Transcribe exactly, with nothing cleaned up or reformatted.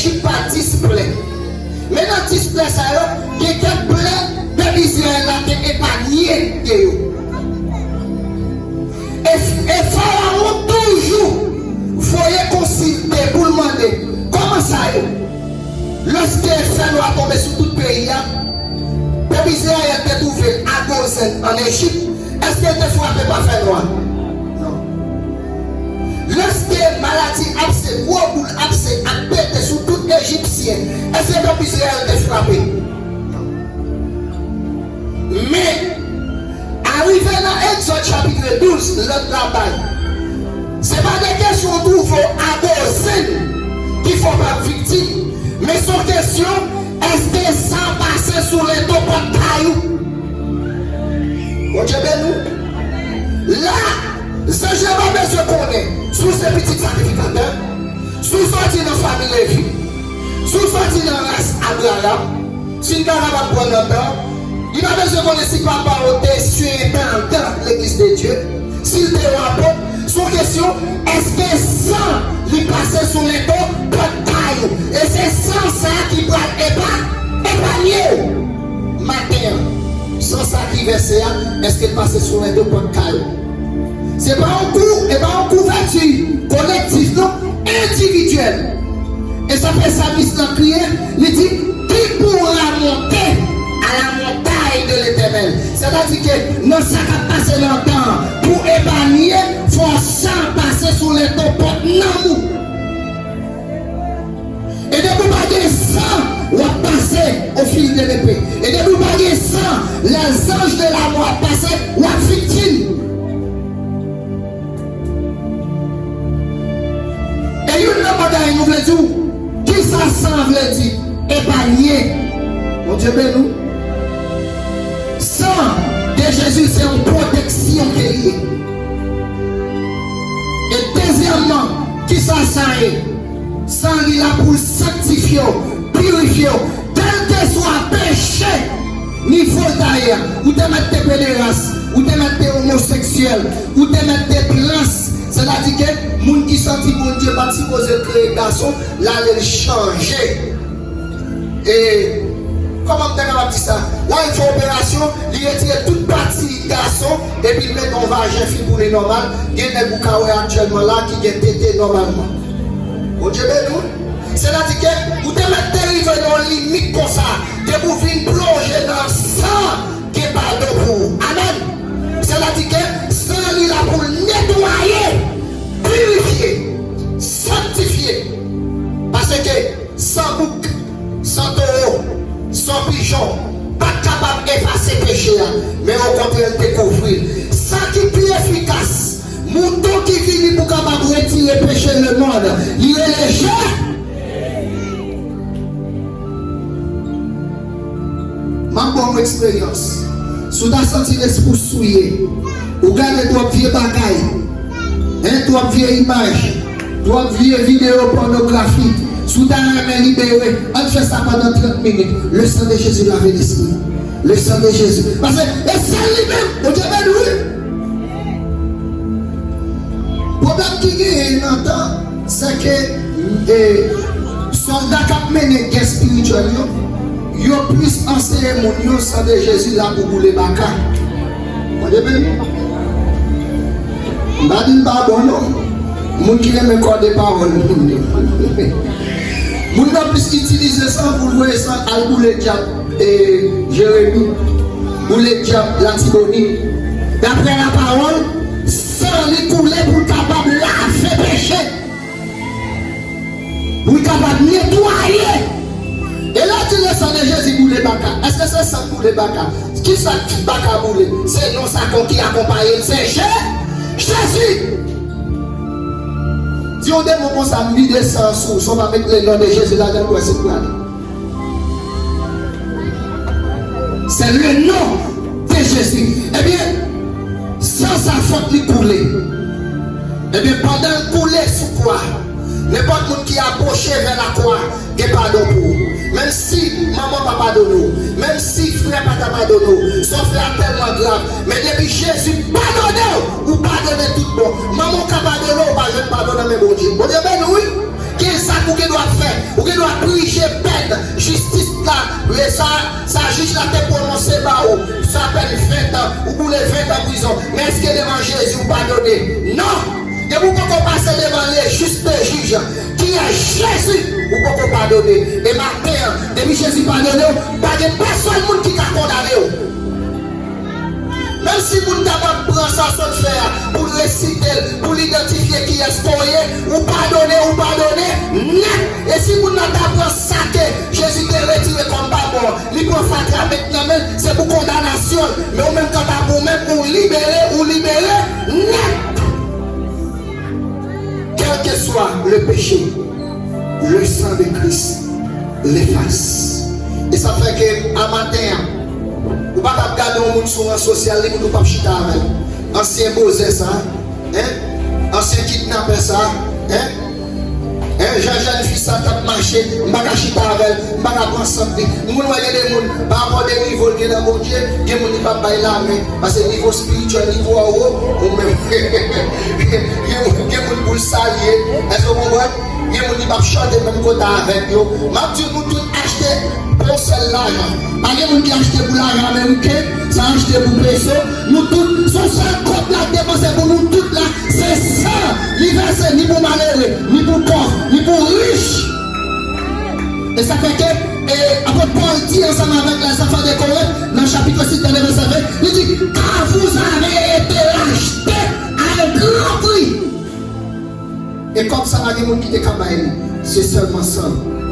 Ejip pa dis plè. Men nan dis plè sa yo, gen kèk plè pèp Izrayèl la te epanye de yo. E, e Farawon toujou voye konsil de pou l mande, kòman sa ye? Lèske fènwa tonbe sou tout peyi a, pèp Izrayèl te twouve l a Gozen ann Ejip, èske l te frape pa fènwa? Non. Lèske maladi abse, gwo boul abse ap pete sou tout Ejipsyen, èske pèp Izrayèl te frape? Men, arive nan Egzòd chapit douz, lòd la bay. Se pa de kesyon w twouve w a Gozen ki fè w pa viktim, men se yon kesyon, èske san pase sou lento pòt kay ou? Bondye beni w. La, zanj lan pa bezwen konnen si w se pitit sakrifikatè, si w soti nan fanmi Levi, si w soti nan ras Abraram, si n pa kapab pran nan tan, li pa bezwen konnen si papa w te sientandan Legliz de Dye, si l te yon apot. Se yon kesyon, èske san li pase sou lento pòt kay ou? E se san sa ki pral epa, epanye w maten an. San sa ki vèse a, èske l pase sou lento pòt kay ou? Se pa yon kou, e pa yon kouvèti kolektif, non, endividyèl. E sa fè salmis lan kriye, li di, qui pourra monter à la montagne de l'Éternel? Sètadi ke nan sa k ap pase nan tan an, pou w epanye, fò san pase sou lento pòt nanm ou. E depi w pa gen san, w ap pase au fil de l'épée. E depi w pa gen san, les anges de la mort ap pase, w ap viktim. E youn nan bagay nou vle di w, kisa san vle di? Epanye. Bondye beni w. San de Jezi se yon pwoteksyon ke li ye. E dezyèmman, kisa san ye? San li la pou l sanktifye w, pirifye w, kèlkeswa peche nivo l ta ye a. Ou te mèt te pederas, ou te mèt te omoseksyèl, ou te mèt te trans. Sètadi ke moun ki santi Bondye pa t sipoze kreye gason, l ale l chanje. E kòman m ta kapab di sa? L al fè operasyon, li retire tout pati gason, epi l mete yon vajen fi pou li nòmal. Gen nèg ou ka wè aktyèlman la ki gen tete nòmalman. Bondye beni w. Sètadi ke ou te mèt te rive nan yon limit konsa, depi w vin plonje nan san, gen padon pou ou. Amèn. Sètadi ke san li la pou l netwaye, pirifye, sanktifye. Paske san bouk, san towo, san pijon pa t kapab efase peche a, men okontrè, l te kouvri l. Sa ki pi efikas, mouton ki vini pou kapab retire peche lemonn, li rele Je-, M ap ba w yon eksperyans. Si w ta santi lespri w souye, ou gade twòp vye bagay, en, twòp vye imaj, twòp vye videyo pònografik, si w ta renmen libere, ann fè sa pandan trant minit. Le sang de Jésus lave lespri. Le sang de Jésus. Paske e sèl li menm, Bondye beni w, wi. Pwoblèm ki genyen nan tan, se ke, e, sòlda k ap mennen gè espirityèl yo, yo plis anseye moun yo san de Jezi la pou boule baka. Tande byen. M pa di l pa bon non. Moun ki renmen kòde pawòl moun yo. Moun nan plis itilize san pou l voye san al boule dyab, e, Jeremi, boule dyab Latibonit. Daprè lapawòl, san li koule pou l kapab lave peche. Pou l kapab netwaye. E lè w di le sang de Jésus boule baka, èske se san k boule baka? Kisa k fè baka boule? Se non sa kon ki akonpaye l, se Je-, Jezi. Di yon demon konsa, m vide san sou ou, si w pa met le nom de Jésus ladan l, w wè si l prale. C'est le nom de Jésus. Ebyen, san sa fòk li koule. Ebyen, pandan l koule sou kwa, nenpòt moun ki apwoche vè lakwa gen padon pou ou. Menm si manman pa padone w, menm si frè pa ta padone w, sa w fè a tèlman grav, men depi Jezi padone w, ou padone tout bon. Manman w ka padone w, ou pa jwenn padon nan men Bondye. Bondye beni w, wi. Gen zak ou gen dwa fè, ou gen dwa E sa, sa jij la te pwononse ba ou, sa pèn ven tan, ou boule ven tan prizon. Men èske devan Jezi ou padone? Non! Depi ou poko pase devan lejis de jij, ki ye Jezi, ou poko padone. E maten an, depi Jezi padone w, pa gen pèsonn moun ki ka kondane w. Menm si moun ta pran sa sot fè a pou l resite l, pou l idantifye kiyès ke w ye, ou padone, ou padone nèt. E si moun nan ta pran sa ke Jezi te retire kòm padon, li pran fatra met nan men l, se pou kondanasyon l. Men ou menm kanta pou ou menm, ou libere, ou libere nèt. Quel que soit le péché, le sang de Christ l'efface. E sa fè ke a maten an, ou pa t ap gade yon moun sou ran sosyal, li pou di w p ap chita avè l. Ansyen bozè sa, en? Ansyen kidnapè sa, en? En, jan jèn fi sa t ap mache, m pa ka chita avè l, m pa ka pran sant li. Moun wè gen de moun, pa rapò de nivo l gen nan Bondye, gen moun li p ap bay lamen, paske nivo espirityèl li twò wo, ou menm. Gen moun, gen moun pou l salye, èske w konprann? Gen moun li p ap chante menm kote avèk yo. M ap di w, nou tout achte pou yon sèl lajan. Pa gen moun ki achte pou lajan ameriken, sa achte pou peso. Nou tout, se yon sèl kòb l ap depanse pou nou tout la. Se san li vèse, ni pou malere, ni pou pòv, ni pou rich. E sa fè ke, e, apot Pòl di ansanm avèk lèzanfan de Korent, nan chapit sis, nan vèsè ven, li di, car vous avez été rachetés à un grand prix. E kòb sa pa gen moun ki te ka bay li, se sèlman san l.